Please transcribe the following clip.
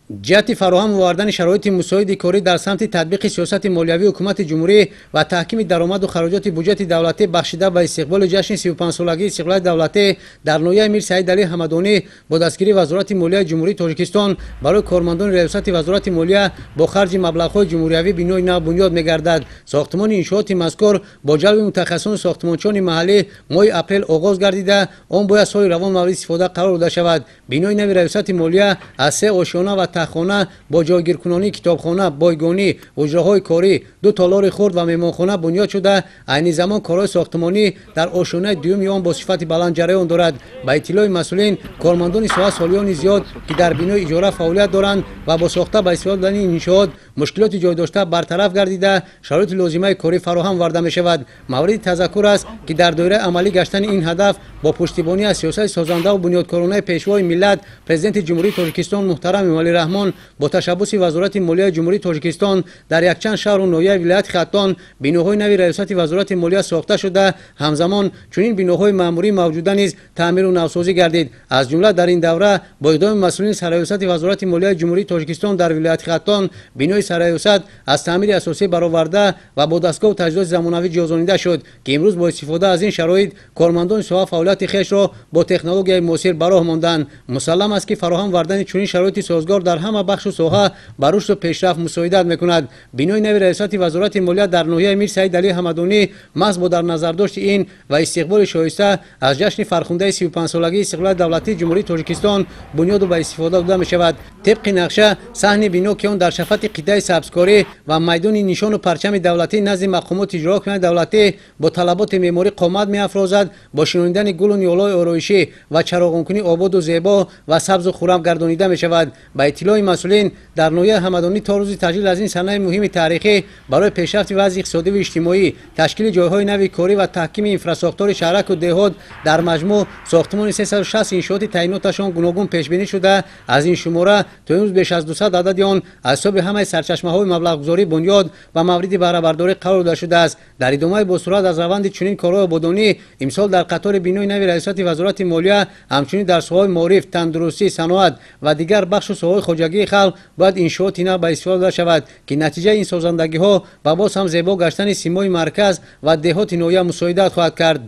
Ҷиҳати фароҳам овардани шароити мусоиди корӣ дар самти татбиқи сиёсати молиявии ҳукумати ҷумҳурӣ ва таҳкими даромаду хароҷоти буҷети давлатӣ бахшида ба истиқболи ҷашни 35-солагии истиқлолияти давлатӣ дар ноҳияи Мир Саид Алӣ Ҳамадонӣ бо дастгирии Вазорати молияи Ҷумҳурии Тоҷикистон барои кормандони Раёсати Вазорати молия бо харҷи маблағҳои ҷумҳуриявӣ бинои нав бунёд мегардад. Сохтмони иншооти мазкур бо ҷалби мутахассисони сохтмончиёни маҳаллӣ моҳи апрел оғоз гардида, он бояд соли равон мавриди истифода қарор дода шавад. Бинои нави Раёсати молия аз се ошёна ва таххона бо ҷойгиркунонии китобхона, бойгонӣ, ҳуҷраҳои корӣ, ду толори хурд ва меҳмонхона бунёд шуда, айни замон корҳои сохтмонӣ дар ошёнаи дуюми он бо сифати баланд ҷараён дорад. Ба иттилои масъулин, кормандони соҳа солиёни зиёд, ки дар бинои иҷора фаъолият доранд ва бо сохта ба истифода додани иншоот мушкилоти ҷойдошта бартараф гардида, шароити лозимаи корӣ фароҳам оварда мешавад. Мавриди тазаккур аст, ки дар доираи амалӣ гаштани ин ҳадаф бо пуштибонӣ аз сиёсати созандаву бунёдкоронаи Пешвои миллат, Президенти Ҷумҳурии Тоҷикистон муҳтарам Эмомалӣ Раҳмон, бо ташаббуси Вазорати молияи Ҷумҳурии Тоҷикистон дар якчанд шаҳру ноҳияи вилояти Хатлон биноҳои нави Раёсати Вазорати молия сохта шуда, ҳамзамон чунин биноҳои маъмурии мавҷуда низ таъмиру навсозӣ гардид. Аз ҷумла дар ин давра бо иқдоми масъулини Сарраёсати Вазорати молияи Ҷумҳурии Тоҷикистон дар вилояти Хатлон бинои сарраёсат аз таъмири асосӣ бароварда ва бо дастгоҳу таҷҳизоти замонавӣ ҷиҳозонида шуд, ки имрӯз бо истифода аз ин шароит кормандони соҳа фаъолияти хешро бо технологияи муосир ба роҳ монданд. Мусаллам аст, ки фароҳам овардани чунин шароити созгор дар ҳама бахшу соҳа ба рушду пешрафт мусоидат мекунад. Бинои нави Раёсати Вазорати молия дар ноҳияи Мир Саид Алӣ Ҳамадонӣ маҳз бо дар назардошти ин ва истиқболи шоиста аз ҷашни фархундаи 35-солагии истиқлолияти давлатии Ҷумҳурии Тоҷикистон бунёду ба истифода дода мешавад. Тибқи нақша, саҳни бино, ки он дар шафати қитъаи сабзкорӣ ва майдони нишону парчами давлатӣ назди мақомоти иҷрокунандаи давлатӣ бо талаботи меъморӣ қомат меафрозад, бо шинонидани гулу ниҳолҳои ороишӣ ва чароғонкунӣ ободу зебо ва сабзу хуррам гардонида мешавад. Ба иттилои масъулин, дар ноҳияи Ҳамадонӣ то рӯзи таҷлил аз ин санаи муҳими таърихӣ барои пешрафти вазъи иқтисодиву иҷтимоӣ, ташкили ҷойҳои нави корӣ ва таҳкими инфрасохтори шаҳраку деҳот дар маҷмӯъ сохтмони 360 иншооти таъиноташон гуногун пешбинӣ шуда, аз ин шумора то имрӯз беш аз 200 адади он аз ҳисоби ҳамаи сарчашмаҳои маблағгузорӣ бунёд ва мавриди баҳрабардорӣ қарор дода шудааст. Дар идомаи босуръат аз раванди чунин корҳои ободонӣ имсол дар қатори бинои нави Раёсати Вазорати молия ҳамчунин дар соҳаҳои маориф, тандурустӣ, саноат ва дигар бахшу соҳаҳои хоҷагии халқ бояд иншооти нав ба истифода дода шавад, ки натиҷаи ин созандагиҳо ба боз ҳам зебо гаштани симои марказ ва деҳоти ноҳия мусоидат хоҳад кард.